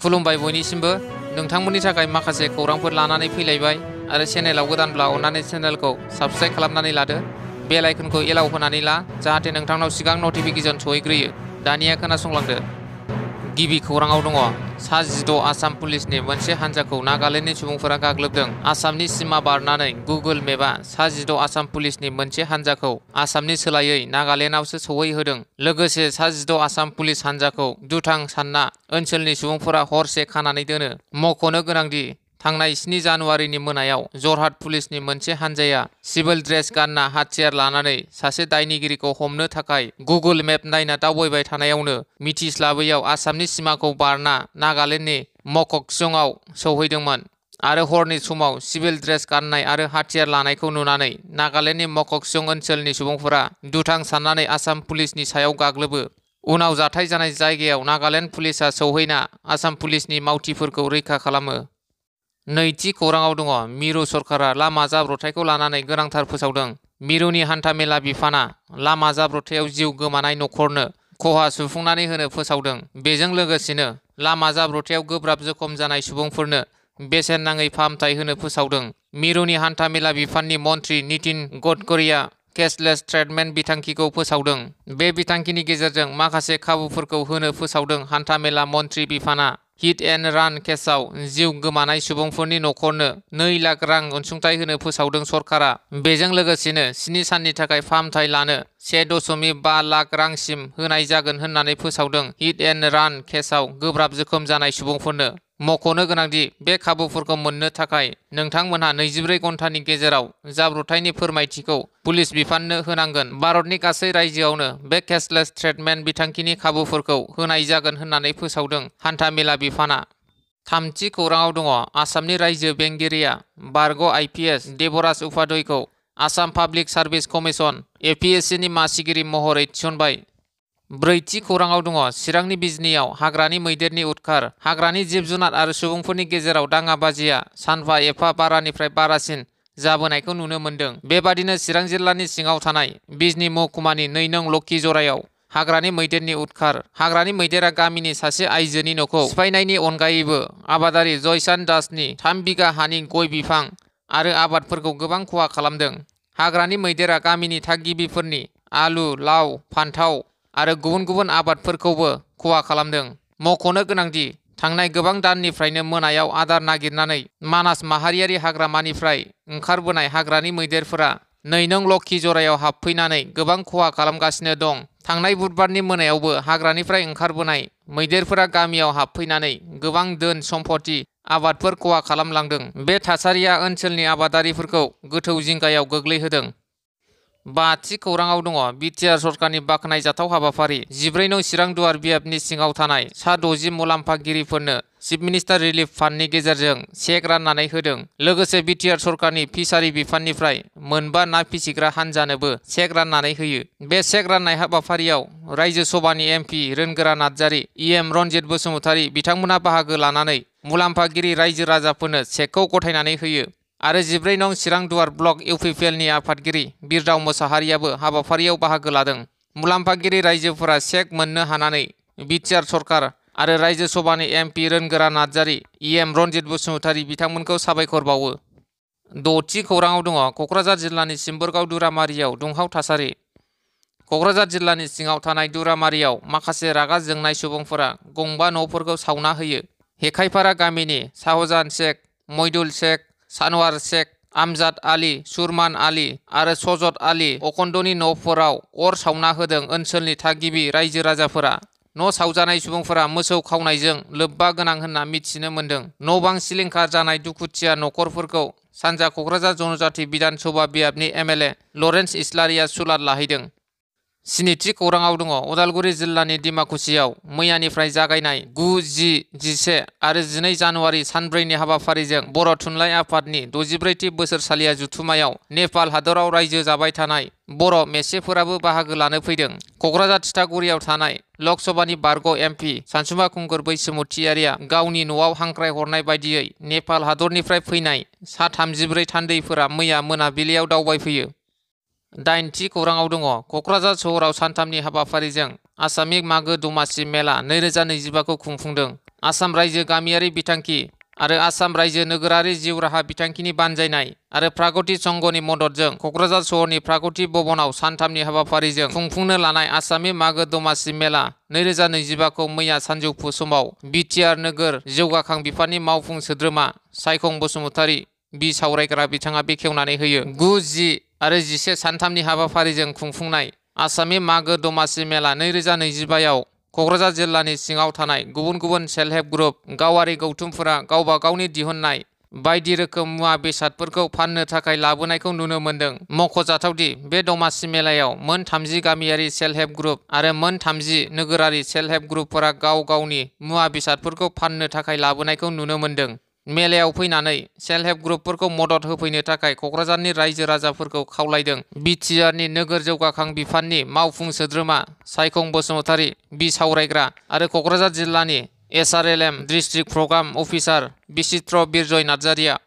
खुलुमबाय बयनिसिमबो नोंथांमोननि थाखाय माखासे खौरांफोर लानानै फैलायबाय आरो चेनेलाव गोदानब्ला अन्नानै चेनेलखौ साबस्क्राइब खालामनानै लादो बेल आइकनखौ एलाउ होनानै ला जाहाथे नोंथांनाव सिगां नटिफिकेसन सहैग्रोयो। दानिया खोनासंलांदो। गिबि खौराङाव दङ सा 16 आसाम पुलिसनि मोनसे हान्जाखौ नागालेन्डनि सुबुंफोरा गाग्लोबदों। आसामनि सिमा बारनानै गुगोल मेपआ सा 16 आसाम पुलिसनि मोनसे हान्जाखौ आसामनि सोलायै नागालेन्डआवसो सौहैहोदों। लोगोसे सा 16 आसाम पुलिस हान्जाखौ दुथां सानना ओनसोलनि सुबुंफोरा हरसे खानानै दोनो। मख'नो गोनांदि थांनाय 7 जानुवारिनि मोनायाव जरहाट पुलिसनि मोनसे हान्जाया सिभिल ड्रेस गानना हाथियार लानानै सासे दायनिगिरिखौ हमनो थाखाय गुगोल मेप नायना दावबायबाय थानायावनो मिथिस्लाबैयाव आसामनि सिमाखौ बारना नागालेन्डनि मककचुंआव सौहैदोंमोन आरो हरनि समाव सिभिल ड्रेस गाननाय आरो हाथियार लानायखौ नुनानै नागालेन्डनि मककचुं ओनसोलनि सुबुंफोरा दुथां साननानै आसाम पुलिसनि सायाव गाग्लोबो। उनाव जाथाय जानाय जायगायाव नागालेन्ड पुलिसा सौहैना आसाम पुलिसनि मावथिफोरखौ रैखा खालामो। नैथि खौराङाव दङ मिरु सरकारा लामा जाब्रबथायखौ लानानै गोनांथार फोसावदों। मिरुनि हान्थामेला बिफाना लामा जाब्रबथायाव जिउ गोमानाय नखरनो खहा सुफुंनानै होनो फोसावदों। बेजों लोगोसेनो लामा जाब्रबथायाव गोब्राब जखम जानाय सुबुंफोरनो बेसेन नाङै फाहामथाय होनो फोसावदों। मिरुनि हान्थामेला बिफाननि मन्थ्रि नितिन गडकरीआ केसलेस ट्रिटमेन्ट बिथांखिखौ फोसावदों। बे बिथांखिनि गेजेरजों माखासे खाबुफोरखौ होनो फोसावदों। हान्थामेला मन्थ्रि बिफाना हिट एन्ड रान केसआव जिउ गोमानाय सुबुंफोरनि नखरनो 2 लाख रां अनसुंथाइ होनो फोसावदों सरकारा। बेजों लोगोसेनो 7 साननि थाखाय फाहामथाय लानो 1.5 लाख रांसिम होनाय जागोन होननानै फोसावदों। हिट एन्ड रान केसआव गोब्राब जखम जानाय सुबुंफोरनो। मख'नो गोनांदि बे खाबुफोरखौ मोननो थाखाय नोंथांमोनहा 24 घन्टानि गेजेराव जाब्रबथायनि फोरमायथिखौ पुलिस बिफाननो होनांगोन। भारतनि गासै रायजोआवनो बे केसलेस ट्रिटमेन्ट बिथांखिनि खाबुफोरखौ होनाय जागोन होननानै फोसावदों हान्थामेला बिफाना। थामथि खौराङाव दङ आसामनि रायजो बेंगिरिया बारग' IPS देबराज उपाध्यायखौ आसाम पाब्लिक सार्भिस कमिसन APSCनि मासिगिरि महरै थिसनबाय। ब्रैथि खौराङाव दङ चिरांनि बिजनीआव हाग्रानि मैदेरनि उदखार। हाग्रानि जिब जुनार आरो सुबुंफोरनि गेजेराव दाङाबाजिया सानफा एफा बारानिफ्राय बारासिन जाबोनायखौ नुनो मोन्दों। बेबादिनो चिरां जिल्लानि सिङाव थानाय बिजनी महकुमानि 2 नं लखि जरायाव हाग्रानि मैदेरनि उदखार। हाग्रानि मैदेरा गामिनि सासे आइजोनि न'खौ सिफायनायनि अनगायैबो आबादारि जयचान्द दासनि 3 बिगा हानि गय बिफां आरो आबादफोरखौ गोबां खहा खालामदों। हाग्रानि मैदेरा गामिनि थागिबिफोरनि आलु, लाव, फान्थाव आरो गुबुन गुबुन आबादफोरखौबो खहा खालामदों। मख'नो गोनांदि थांनाय गोबां दाननिफ्रायनो मोनायाव आदार नागिरनानै मानास माहारियारि हाग्रामानिफ्राय ओंखारबोनाय हाग्रानि मैदेरफोरा 2 नं लखि जरायाव हाबफैनानै गोबां खहा खालामगासिनो दं। थांनाय बुधबारनि मोनायावबो हाग्रानिफ्राय ओंखारबोनाय मैदेरफोरा गामियाव हाबफैनानै गोबां धोन सम्पति आबादफोर खहा खालामलांदों। बे थासारिया ओनसोलनि आबादारिफोरखौ गोथौ जिंगायाव गोग्लैहोदों। बाथि खौराङाव दङ बिटिआर सरकारनि बाख्नायजाथाव हाबाफारि। 14 नं चिरां दुवार बियाबनि सिङाव थानाय सा 60 मुलाम्फागिरिफोरनो चिफ मिनिस्टार रिलिफ फान्डनि गेजेरजों चेक राननानै होदों। लोगोसे बिटिआर सरकारनि फिसारि बिफाननिफ्राय 4 ना फिसिग्रा हान्जानोबो चेक राननानै होयो। बे चेक राननाय हाबाफारियाव रायजो सभानि MP रोनगोरा नार्जारि, EM रनजित बसुमतारि बिथांमोना बाहागो लानानै मुलाम्फागिरि रायजो राजाफोरनो चेकखौ गथायनानै होयो। आरो 14 नं चिरां दुवार ब्लक UPPLनि आफादगिरि बिरदाव मोसाहारियाबो हाबाफारियाव बाहागो लादों। मुलाम्फागिरि रायजोफोरा चेक मोननो हानानै बिटिआर सरकार आरो रायजो सभानि MP रोनगोरा नार्जारि, EM रनजित बसुमतारि बिथांमोनखौ साबायखर बावो। 6थि खौराङाव दङ क'क्राझार जिल्लानि सिम्बोरगाव दुरामारियाव दुंहाव थासारि। क'क्राझार जिल्लानि सिङाव थानाय दुरामारियाव माखासे रागा जोंनाय सुबुंफोरा गंबा न'फोरखौ सावना होयो। हेखायपारा गामिनि शाहजाहान शेख, मइदुल शेख, सानवार शेख, आमजाद आली, सुरमान आली आरो सजत आली अखन्दनि न'फोराव अर सावना होदों ओनसोलनि थागिबि रायजो राजाफोरा। न' सावजानाय सुबुंफोरा मोसौ खावनायजों लोब्बा गोनां होनना मिथिनो मोन्दों। न' बां सिलिंखार जानाय दुखुथिया नखरफोरखौ सानजा क'क्राझार जनजाति बिधान सभा बियाबनि MLA लरेन्स इस्लारिया सुलाद लाहैदों। 7थि खौराङाव दङ उदालगुरि जिल्लानि डिमाकुसियाव मैयानिफ्राय जागायनाय 9, 10, 11 आरो 12 जानुवारि सानब्रैनि हाबाफारिजों बर' थुनलाइ आफादनि 64थि बोसोरसालिया जथुम्मायाव नेपाल हादराव रायजो जाबाय थानाय बर' मेसेफोराबो बाहागो लानो फैदों। क'क्राझार तितागुरियाव थानाय लक सभानि बारग' MP सानसुमा खुंगुर बैसोमुथियारिया गावनि न'आव हांख्राय हरनाय बायदियै नेपाल हादरनिफ्राय फैनाय सा 34 थान्दैफोरा मैया मोनाबिलियाव दावबायफैयो। 8थि खौराङाव दङ क'क्राझार सहराव सानथामनि हाबाफारिजों आसामिक मागो दमासि मेला 2025 खौ खुंफुंदों। आसाम रायजो गामियारि बिथांखि आरो आसाम रायजो नोगोरारि जिउ राहा बिथांखिनि बानजायनाय आरो प्रागति संघनि मददजों क'क्राझार सहरनि प्रागति भवनाव सानथामनि हाबाफारिजों खुंफुंनो लानाय आसामनि मागो दमासि मेला 2025खौ मैया सानजौफु समाव बिटिआर नोगोर जौगाखां बिफाननि मावफुं सोद्रोमा सायखं बसुमतारी बिसावरायग्रा बिथाङा बेखेवनानै होयो। 9, 10 आरो 11 सानथामनि हाबाफारिजों खुंफुंनाय आसामनि मागो दमासि मेला 2025आव क'क्राझार जिल्लानि सिङाव थानाय गुबुन गुबुन सेल्फ हेल्प ग्रुप गावारि गौथुमफोरा गावबा गावनि दिहुननाय बायदि रोखोम मुवा बेसादफोरखौ फाननो थाखाय लाबोनायखौ नुनो मोन्दों। मख'जाथावदि बे दमासि मेलायाव मोन 30 गामियारि सेल्फ हेल्प ग्रुप आरो मोन 30 नोगोरारि सेल्फ हेल्प ग्रुपफोरा गाव गावनि मुवा बेसादफोरखौ फाननो थाखाय लाबोनायखौ नुनो मोन्दों। मेलायाव फैनानै सेल्फ हेल्प ग्रुपफोरखौ मदद होफैनो थाखाय क'क्राझारनि रायजो राजाफोरखौ खावलायदों। बिटिआरनि नोगोर जौगाखां बिफाननि मावफुं सोद्रोमा सायखं बसुमतारी बिसावरायग्रा आरो क'क्राझार जिल्लानि SRLM डिस्ट्रिक्ट प्रग्राम अफिसार बिचित्र बिरजय नार्जारिया